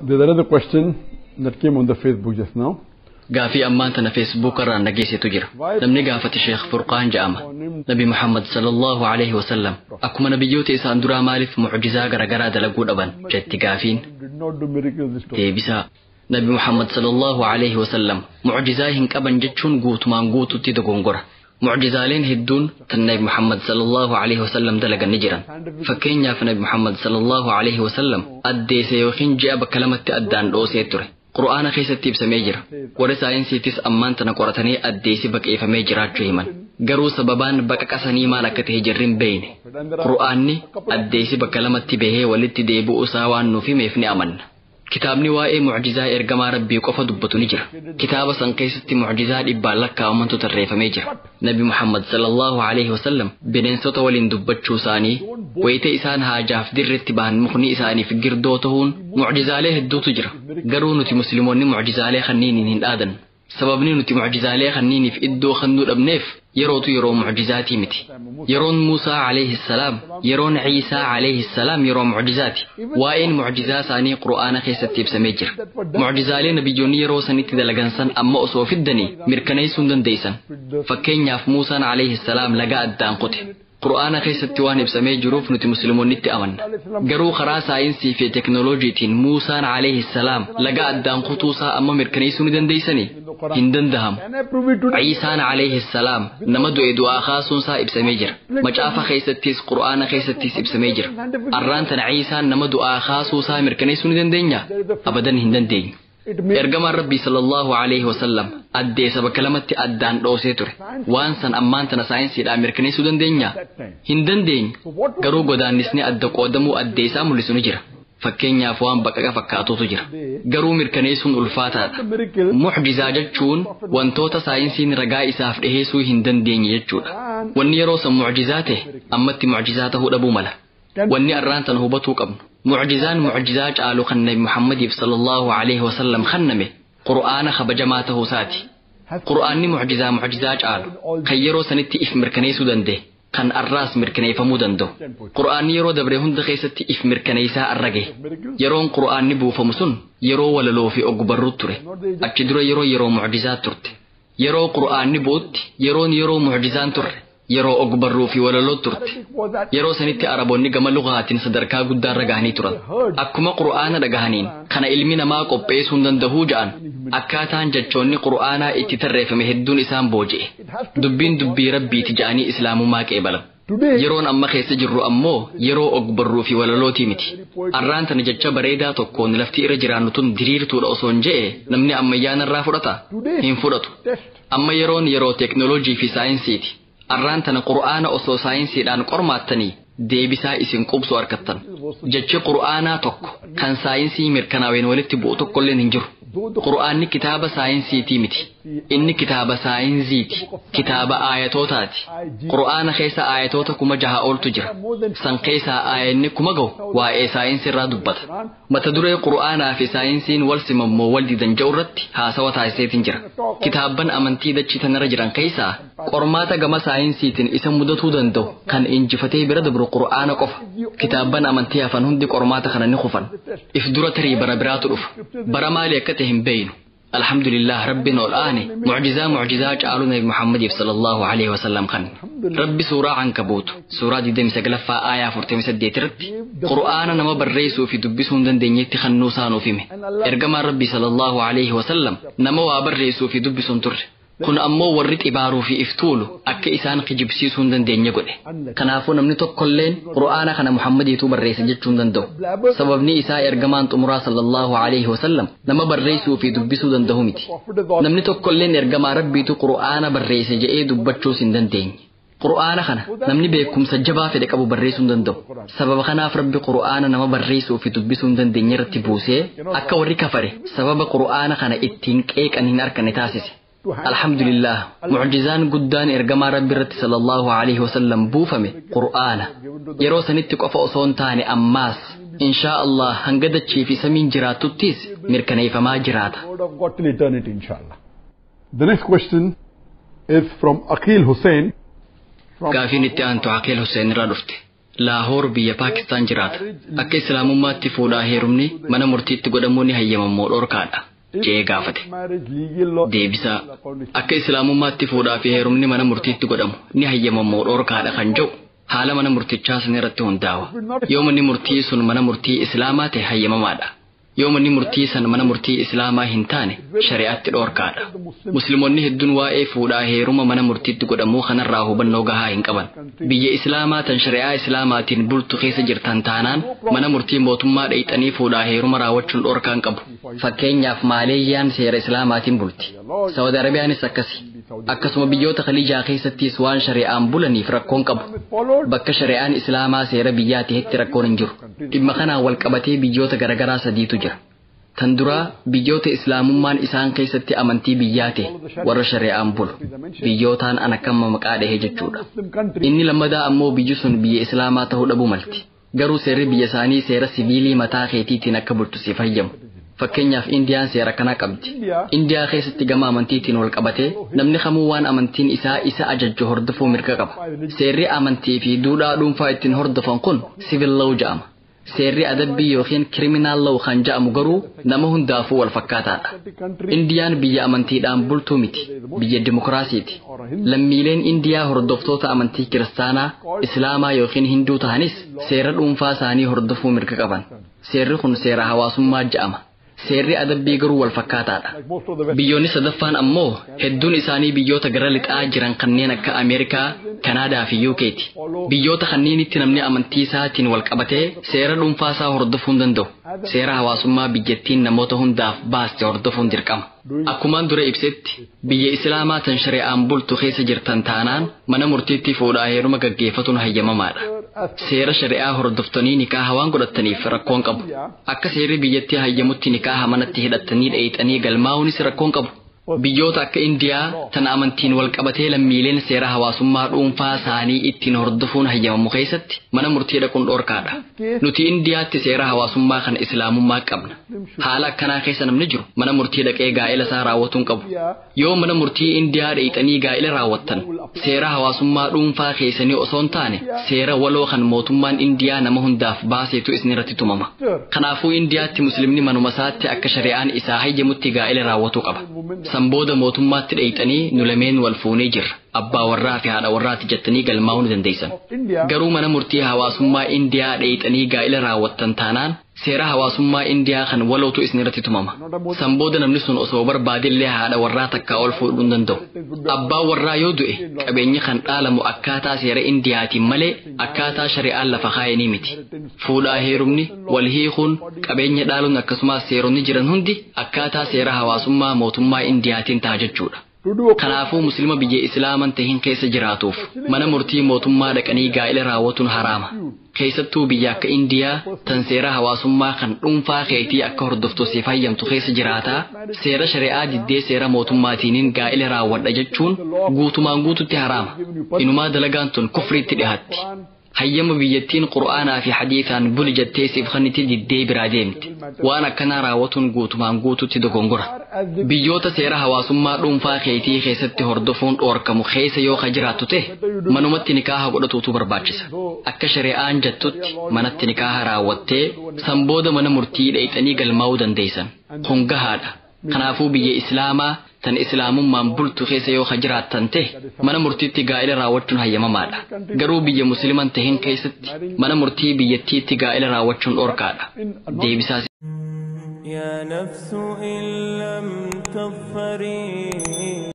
There's another question that came on the Facebook just now. Gaafii ammaan tana Facebook irraan dhageessetu jira. Namni gaafate Sheekh Furqaan jedhama. Nabi Muhammad sallallahu alaihi wasallam akkuma nabiyyoota isaan duraa maaliif mucjizaa garagaraa dalaguu dhaban jetti gaafiin. Did not do miracles this time. Deebisaa. Nabi Muhammad sallallahu alaihi wasallam mucjizaa hin qaban jechuun guutumaan guututti dogongora. Mucjizaaleen hedduun tan Nabi Muhammad sallallahu alaihi wasallam dalagan ni jiran. Fakkeenyaaf Nabi Muhammad sallallahu alaihi wasallam addeesse yookiin ji'a bakka lamatti addaan dhoosee ture. Qur'aana keessatti ibsamee jira. Warri saayinsiitis ammaan tana qoratanii addeessi baqeeffamee jiraachuu himan. Garuu sababaan baqaqasanii maal akka ta'e jirri hin beekne. Qur'aanni addeessi bakka lamatti bahee walitti deebi'uu isaa waan nuuf himeef ni amanna. Kitaabni waa'ee mucjizaa ergamaa Rabbii qofa dubbatu ni jira. Kitaaba san keessatti mucjizaa dhibbaan lakkaa'amantu tarreeffamee jira. Nabi Muhammad sallallahu alaihi wasallam bineensota waliin dubbachuu isaanii, wayita isaan haajaaf dirretti bahan mukni isaaniif girdoo ta'uun mucjizaalee hedduutu jira. Garuu nuti musliimoonni mucjizaalee kanniiniin hin dhaadannu. Sababni nuti mucjizaalee kanniiniif iddoo kennuu dhabneef yerootu yeroo mucjizaatii miti. Yeroon Muusaa alayhi salaam, yeroon Ciisaa alayhi salaam yeroo mucjizaati. Waa'een mucjizaa isaanii Qur'aana keessatti ibsamee jira. Mucjizaalee nabiyyoonni yeroo sanitti dalagan san amma osoo fiddanii mirkaneessuu hin dandeessan. Fakkeenyaaf Muusaan alayhi salaam laga addaan kute. Qur'aana keessatti waan ibsamee jiruuf nuti musliimoonni itti amanna. Garuu karaa saayinsii fi teknooloojiitiin Muusaan alayhi salaam laga addaan kutuusaa amma mirkaneessuu ni dandeessanii? Hin dandahamu. Can I prove it today? Ciisaan alayhi salaam nama du'e du'aa kaasuunsaa ibsamee jira. Macaafa keessattis Qur'aana keessattis ibsamee jira. Arraan tana Ciisaan nama du'aa kaasuusaa mirkaneessuu ni dandeenya? Abadan hin dandeenyu. It may Ergamaan Rabbii sallallahu alaihi wasallam addeessa bakka lamatti addaan dhoosee ture. Waan san ammaan tana saayinsiidhaan mirkaneessuu dandeenya? Hin dandeenyu. Garuu godaannisni adda qoodamuu addeessaa mul'isu ni jira. Fakkeenyaaf waan baqaqa fakkaatutu jira. Garuu mirkaneessuun ulfaataadha. the miracle Mucjizaa jechuun wantoota saayinsiin ragaa isaaf dhiheessuu hin dandeenye jechuudha. Wanni yeroo san mucjizaa ta'e ammatti mucjizaa ta'uu dhabuu mala. Wanni arraan tana hubatuu qabnu. Mucjizaan mucjizaa caalu kan Nabi Muhammadiif sallallahu alaihi wasallam kenname Qur'aana kabajamaa ta'uu isaati. Qur'aanni mucjizaa mucjizaa caalu kan yeroo sanitti if mirkaneessuu danda'e kan arraas mirkaneeffamuu danda'u. Qur'aanni yeroo dabre hunda keessatti if mirkaneessaa arra gahe. Yeroon Qur'aanni buufamu sun yeroo walaloo fi ogbarruu ture. Achi dura yeroo mucjizaa turte. Yeroo Qur'aanni bu'utti yeroon yeroo mucjizaan turre. Yeroo ogbarruu fi walaloo turte. Was that Yeroo sanitti Araboonni gama lugaatiin sadarkaa guddaarra gahanii turan. Akkuma Qur'aana dhagahaniin kana ilmi namaa qopheessuu hin danda'uu ja'an akkaataan jechoonni Qur'aanaa itti tarreeffame hedduun isaan booji'e. Dubbiin dubbii Rabbiiti ja'anii islaamummaa qeebalan. today? Yeroon amma keessa jirru ammoo yeroo ogbarruu fi walalootii miti. Arraan tana jecha bareedaa tokkoon lafti irra jiraannu tun diriirtuudha osoo hin je'e namni ammayyaan irraa fudhata? Hin fudhatu. Test. Amma yeroon yeroo teeknooloojii fi saayinsiiti. Arraan tana Qur'aana osoo saayinsiidhaan qormaattanii deebisaa isin qubsu argattan. Jechi Qur'aanaa tokko kan saayinsii mirkanaaween walitti bu'u tokkolleen hin jiru. Qur'aanni kitaaba saayinsiitii miti. Inni kitaaba saayinsiiti. Kitaaba aayatootaati. Qur'aana keessa aayatoota 6000 oltu jira. San keessaa aayanni 1000 gahu waa'ee saayinsii irraa dubbata. Mata duree Qur'aanaa fi saayinsiin wal simammoo wal didan jedhu irratti haasawa taasiseetiin jira. Kitaabban amantii dachii tanarra jiran keessaa qormaata gama saayinsiitiin isa mudatuu danda'u kan injifatee bira dabru Qur'aana qofa. Kitaabban amantii hafan hundi qormaata kana ni kufan. If dura tarii bara biraatu dhufa. Bara maali akka ta'e hin beeynu. Alhamdulillah, Rabbiin ol aane mucjizaa mucjizaa caalu Nabi Muhammadiif sallallahu alaihi wasallam kan Rabbi suuraa Ankabuut suuraa 29ffaa aayaa 48 irratti Qur'aana nama barreessuu fi dubbisuu hin dandeenyetti kennuu isaa nuuf hime. Ergamaan Rabbii sallallahu alaihi wasallam nama waa barreessuu fi dubbisuu hin turre. Kun ammoo warri xibaaruu fi iftuulu akka isaan kijibsiisuu hin dandeenye godhe. Kanaafuu namni tokkolleen Qur'aana kana Muhammadiitu barreesse jechuu hin danda'u. Sababni isaa ergamaan xumuraa sallallahu alaihi wasallam nama barreessuu fi dubbisuu danda'u miti. Namni tokkolleen ergamaa Rabbiitu Qur'aana barreesse jedhee dubbachuus hin dandeenye. Qur'aana kana namni beekumsa jabaa fedhe qabu barreessuu hin danda'u. Sababa kanaaf Rabbi Qur'aana nama barreessuu fi dubbisuu hin dandeenye irratti buusee akka warri kafare sababa Qur'aana kana ittiin qeeqan hin arkanne taasise. Alhamdulillah, mucjizaan guddaan ergamaa Rabbi irratti sallallahu alaihi wasallam buufame Qur'aana. Yeroo sanitti qofa osoo hin taane ammaas inshaa Allah hanga dachii fi samiin jiraatuttis mirkaneeffamaa jiraata. Word of God till eternity, inshallah. The next question is from Akil Hussein. From Gaafiin itti aantu Aqeel Hussein irraa dhufte. Laahoor biyya Paakistaan jiraata. Akka Islaamummaatti fuudhaa heerumni mana murtiitti godhamuu ni hayyamammoo dhorkaadha jee gaafate. Deebisaa: Akka Islaamummaatti fuudhaa fi heerumni mana murtiitti godhamu ni hayyamammoo dhorkaadha kan jedhu haala mana murtichaa san irratti hundaa'a. Yoo manni murtii sun mana murtii Islaamaa ta'e hayyamamaadha. Yoo manni murtii san mana murtii Islaamaa hin taane shari'aatti dhorkaadha. Musliimonni hedduun waa'ee fuudhaa heeruma mana murtiitti godhamuu kanarraa hubannoo gahaa hin qaban. Biyya Islaamaa tan shari'aa Islaamaatiin bultu keessa jirtan taanaan mana murtii mootummaa dhayxanii fuudhaa heeruma raawwachuun dhorkaa hin qabu. Fakkeenyaaf Maaleeyyaan seera Islaamaatiin bulti. Saawudi Arabiyaanis akkasi. Akkasuma biyyoota Khaliijaa keessattis waan shari'aan bulaniif rakkoon qabu. Bakka shari'aan Islaamaa seera biyyaa ta'etti rakkoon hin jiru. Dhimma kanaan wal qabatee biyyoota garaagaraa sadiitu jira. Tan duraa biyyoota Islaamummaan isaan keessatti amantii biyyaa ta'e warra shari'aan bulu. Biyyootaan an akkama maqaa dhahee jechuudha. Inni lammadaa ammoo biyyi sun biyya Islaamaa ta'uu dhabuu malti. Garuu seerri biyya isaanii seera siviilii mataa keetiitiin akka bultu siif hayyamu. Fakkeenyaaf Indiyaan seera kana qabdi. Indiyaa keessatti gama amantiitiin wal qabatee namni kamuu waan amantiin isaa isa ajajju hordofuu mirga qaba. Seerri amantii fi duudhaa dhuunfaa ittiin hordofan kun civil law jedhama. Seerri adabbii yookiin criminal law kan jedhamu garuu nama hundaafuu wal fakkaataadha. Indiyaan biyya amantiidhaan bultuu miti, biyya dimokiraasiiti. Lammiileen Indiyaa hordoftoota amantii kiristaanaa, Islaamaa yookiin Hinduu tahanis seera dhuunfaa isaanii hordofuu mirga qaban. Seerri kun seera hawaasummaa jedhama. Seerri adabbii garuu wal fakkaataadha. Biyyoonni sadaffaan ammoo hedduun isaanii biyyoota gara lixaa jiran kanneen akka Ameerikaa, Kanaadaa fi UK'ti. Biyyoota kanneenitti namni amantii isaatiin wal qabatee seera dhuunfaa isaa hordofuu hin danda'u. Seera hawaasummaa biyyattiin namoota hundaaf baaste hordofuun dirqama. Akkumaan dura ibsetti biyya Islaamaa tan shari'aan bultu keessa jirtan taanaan mana murtiitti fuudhaa heeruma gaggeeffatuun hayyamamaadha. Seera shari'aa hordoftanii nikaaha waan godhattaniif rakkoon qabu. Akka seerri biyyattii hayyamutti nikaaha manatti hidhattanii dheeyxanii galmaa'uunis rakkoon qabu. Biyyoota akka Indiyaa tan amantiin wal qabatee lammiileen seera hawaasummaa dhuunfaa isaanii ittiin hordofuun hayyamamu keessatti mana murtii dhaquun dhorkaadha. Nuti Indiyaatti seera hawaasummaa kan Islaamummaa qabna. Haala akkanaa keessa namni jiru mana murtii dhaqee gaa'ela isaa raawwatuun qabu. Yoo mana murtii Indiyaa dheeyxanii gaa'ela raawwattan seera hawaasummaa dhuunfaa keessanii osoo hin taane seera waloo kan mootummaan Indiyaa nama hundaaf baaseetu isinirratti tumama. Kanaafuu Indiyaatti muslimni manuma isaatti akka shari'aan isaa hayyamutti gaa'ela raawwatuu qaba. San booda mootummaatti dheeyxanii nu lameen wal fuunee jirra. Abbaa warraa fi haadha warraati jettanii galmaa'uu ni dandeessan. Garuu mana murtii hawaasummaa Indiyaa dheeyxanii gaa'ela raawwattan taanaan seera hawaasummaa Indiyaa kan walootu isinirratti tumama. San booda namni sun osoo barbaadellee haadha warraa takkaa ol fuudhuu hin danda'u. Abbaan warraa yoo du'e qabeenyi kan dhaalamu akkaataa seera Indiyaatiin malee akkaataa shari'aan lafa kaayanii miti. Fuudhaa heerumni, wal hiikuun, qabeenya dhaaluun akkasumas seeronni jiran hundi akkaataa seera hawaasummaa mootummaa Indiyaatiin ta'a jechuudha. Kanaafuu muslima biyya Islaaman tahin keessa jiraatuuf mana murtii mootummaa dhaqanii gaa'ela raawwatuun haraama. Keessattuu biyya akka Indiyaa tan seera hawaasummaa kan dhuunfaa keetii akka hordoftu siif hayyamtu keessa jiraataa seera shari'aa diddee seera mootummaatiiniin gaa'ela raawwadha jechuun guutumaan guututti haraama. Inumaa dalagaan tun kufriitti dhihaatti. Hayyama biyyattiin Qur'aanaa fi hadiisaan buli jettee siif kennite diddee biraa deemti. Waan akkanaa raawwatuun guutumaan guututti dogongora. Biyyoota seera hawaasummaa dhuunfaa keetii keessatti hordofuun dhoorkamu keessa yoo ka jiraattu ta'e manumatti nikaaha godhatuutu barbaachisa. Akka shari'aan jettutti manatti nikaaha raawwattee san booda mana murtii dheeyxanii galmaa'uu dandeessan. Kun gahaadha. Kanaafuu biyya Islaamaa tan Islaamummaan bultu keessa yoo ka jiraattan ta'e mana murtiitti gaa'ela raawwachuun hayyamamaadha. Garuu biyya musliiman tahin keessatti mana murtii biyyattiitti gaa'ela raawwachuun dhorkaadha. Deebisaa يا نفس إن لم تظفري.